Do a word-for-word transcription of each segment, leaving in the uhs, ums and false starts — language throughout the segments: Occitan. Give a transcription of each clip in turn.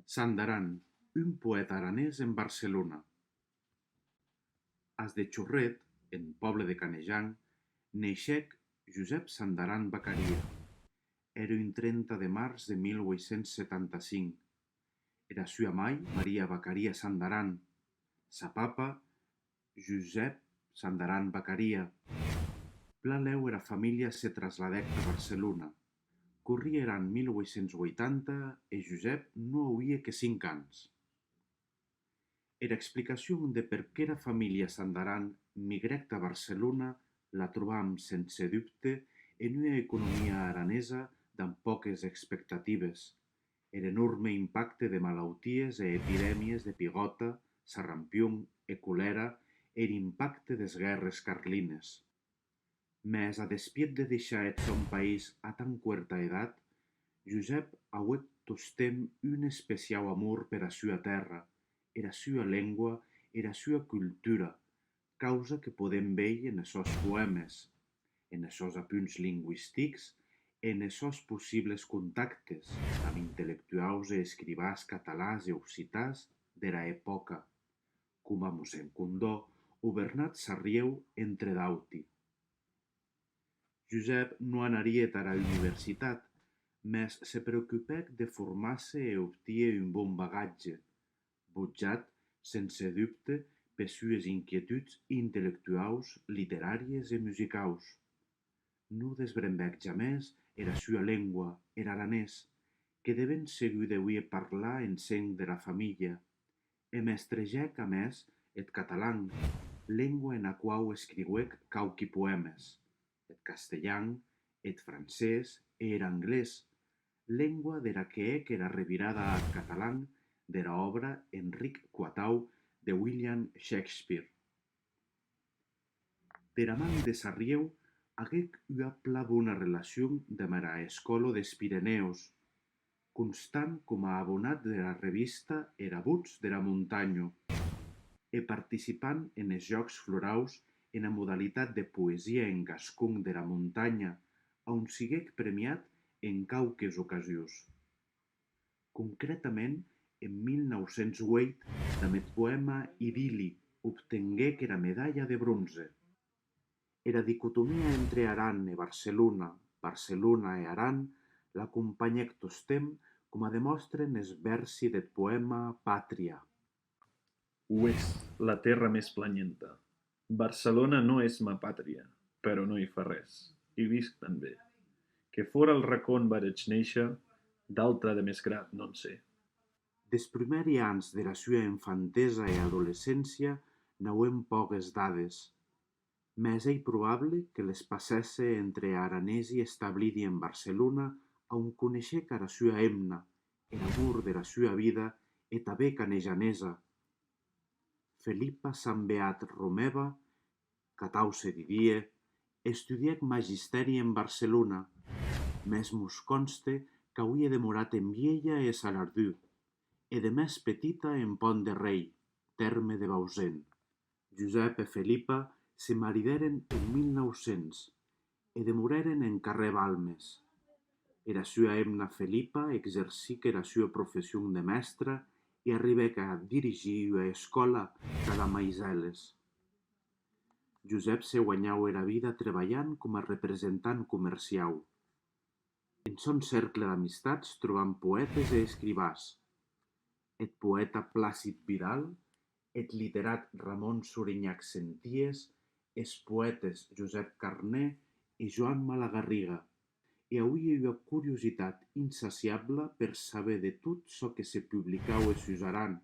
Sandaran, un poèta aranés en Barcelona. As de Chorret, en pòble de Canejan, neishèc Josèp Sandaran Bacaria. Èra un trenta de març de mil ueit cents setanta cinc. Era sua mair, Maria Bacaria Sandaran. Sa papa, Josèp Sandaran Bacaria. Plan lèu era familha se trasladèc tà Barcelona. Corrie er an mil ueit cents ueitanta e Josèp non auie que cinc ans. Era explicacion de perqué era familha Sandaran migrèc tà Barcelona la trobam, sense dubte, en ua economia aranesa damb pòques expectatives, er enòrme impacte de malauties e epidèmies de pigòta, sarrampion e colèra, er impacte des guèrres carlines. Mès, a despiet de deishar eth sòn país a tan cuerta edat, Josèp auec tostemp un especiau amor pera sua tèrra, era sua lengua, era sua cultura, causa que podem veir enes sòns poèmes, enes sòns apunts lingüistics, enes sòns possibles contactes damb intellectuaus e escrivans catalans e occitans dera epòca, coma Mossèn Condò o Bernat Sarrieu, entre d'auti. Josèp non anarie tara universitat, mès se preocupèc de formar-se e obtier un bon bagatge, botjat, sense dubte, pes sues inquietuds intellectuaus, literàries e musicaus. Non desbrembèc jamès era sua lengua, er aranés, que de ben segur deuie parlar en sen dera familha, e mestregèc amès eth catalan, lengua ena quau escriuec quauqui poèmes, eth castelhan, eth francés e er anglés, lengua dera que hec era revirada ath catalan dera òbra Enric Quatau de William Shakespeare. Dera man de Sarrieu aguec ua plan bona relacion damb era Escòla des Pirenèus, constant coma abonat dera revista Era Votz dera Montanha, e participant enes Jòcs Floraus ena modalitat de poesia en gascon dera Montanha, a on siguec premiat en quauques ocasions. Concretament, en mil nau cents ueit, damb eth poèma Idilli, obtenguec era medalha de bronze. Era dicotomia entre Aran e Barcelona, Barcelona e Aran, l'acompanhèc tostemp, coma demòstren es vèrsi deth poèma Pàtria. Oès, la tèrra mès planhenta. Barcelona non es ma pàtria, però non i fa res. I visc tanben. Que fòra al racon vaig néisher, d'altra de mès grat non sé. Des prumèri ans dera sua enfantesa e adolescéncia n'auem pògues dades, mès ei probable que les passèsse entre aranesi establidi en Barcelona, a on coneishec ara sua hemna, er amor dera sua vida e tanben canejanesa. Felipa Sambeat Romeva, qu'atau se didie, estudièc magistèri en Barcelona, mès mos cònste qu'auie demorat en Vielha e Salardú, e de mès petita en Pont de Rei, tèrme de Bausen. Josèp e Felipa se maridèren en mil nau cents e demorèren en carrèr Balmes. Era sua hemna Felipa exercic era sua profession de mèstra e arribèc a dirigir ua escòla tà damaisèles. Josèp se guanhaue era vida trebalhant coma representant comerciau. En sòn cercle d'amistats trobam poètes e escrivans. Eth poèta Placid Vidal, eth literat Ramon Sorinhac Senties, es poètes Josèp Carné e Joan Malagarriga, e auie ua curiositat insaciabla per saber de tot çò que se publicaue sus Aran,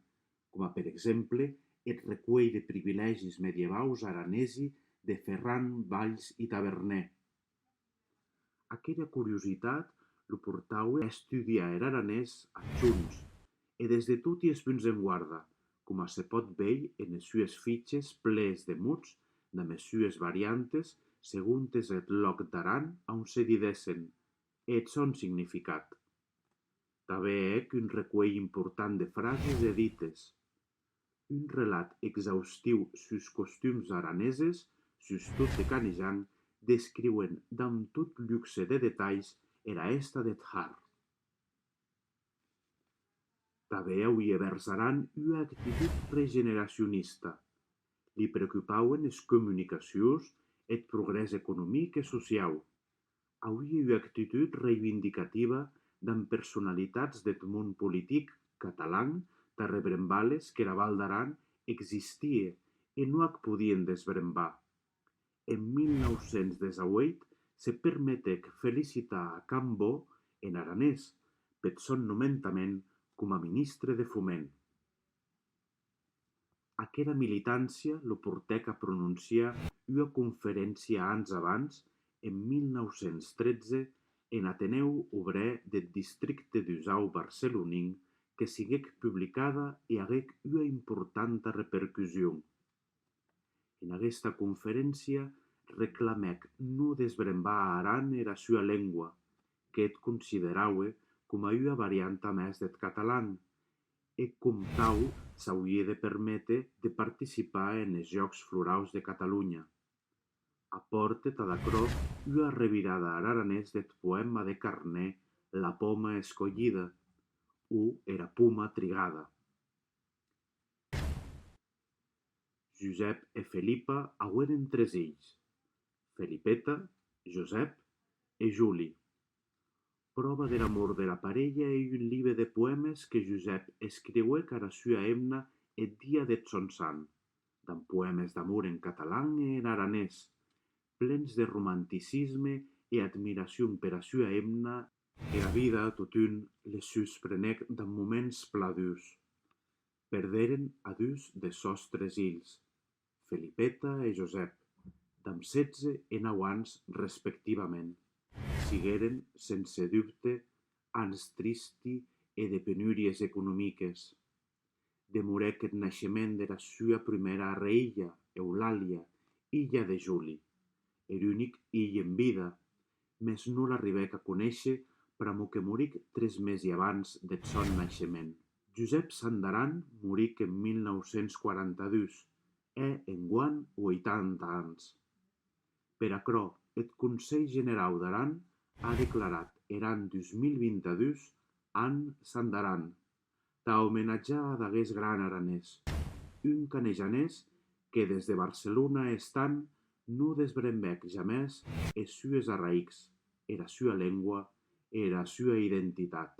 coma per exemple eth recuelh de privilègis medievaus aranesi de Ferran Valls i Taverner. Aquera curiositat lo portaue a estudiar er aranés a Chons, e des de toti es punts en guarda, coma se pòt veir enes sues fiches plees de mots damb es sues variantes segontes eth lòc d'Aran a on se didèssen e eth sòn significat. Tanben hec un recuelh important de frases e dites. Un relat exaustiu sus costums araneses, sustot de Canejan, descriuen damb tot luxe de detalhs era hèsta deth har. Tanben auie vers Aran ua actitud regeneracionista. Li preocupauen es comunicacions, eth progrès economic e sociau. Auie ua actitud reivindicativa damb personalitats deth mon politic catalan tà rebrembar-les qu'era Val d'Aran existie e non ac podien desbrembar. En mil nau cents dètz-e-ueit se permetec felicitar a Cambó, en aranés, peth sòn nomentament coma ministre de Foment. Aquera militància lo portèc a prononciar ua conferéncia ans abans, en mil nau cents tretze, en Atenèu Obrèr deth districte d'Usau barcelonin, que siguec publicada e aguec ua importanta repercussion. En aguesta conferéncia reclamèc non desbrembar a Aran era sua lengua, qu'eth consideraue coma ua varianta mès deth catalan, e com tau s'auie de perméter de participar enes Jòcs Floraus de Catalonha. Apòrte tad aquerò ua revirada ar aranés deth poèma de Carnèr La poma escollida, o Era poma trigada. Josèp e Felipa aueren tres hilhs: Felipeta, Josèp e Juli. Pròva der amor dera parelha ei un libe de poèmes que Josèp escriuec ara sua hemna eth dia deth sòn sant, damb poèmes d'amor en catalan e en aranés, plens de romanticisme e admiracion pera sua hemna. Era vida, totun, les susprenèc damb moments plan durs. Perderen a dus des sòns tres hilhs, Felipeta e Josèp, damb setze e nau ans respectivament. Sigueren, sense dubte, ans tristi e de penúries economiques. Demorèc eth naishement dera sua prumèra arrehilha, Eulàlia, hilha de Juli, er unic hilh en vida, mès non l'arribèc a conéisher pr'amor que moric tres mesi abans deth sòn naishement. Josèp Sandaran moric en mil nau cents quaranta dus, hè enguan ueitanta ans. Per aquerò, eth Conselh Generau d'Aran a declarat er an dus mil vint-e-dus an Sandaran, tà omenatjar ad aguest gran aranés, un canejanés que des de Barcelona estant non desbrembèc jamès es sues arraïcs, era sua lengua e era sua identitat.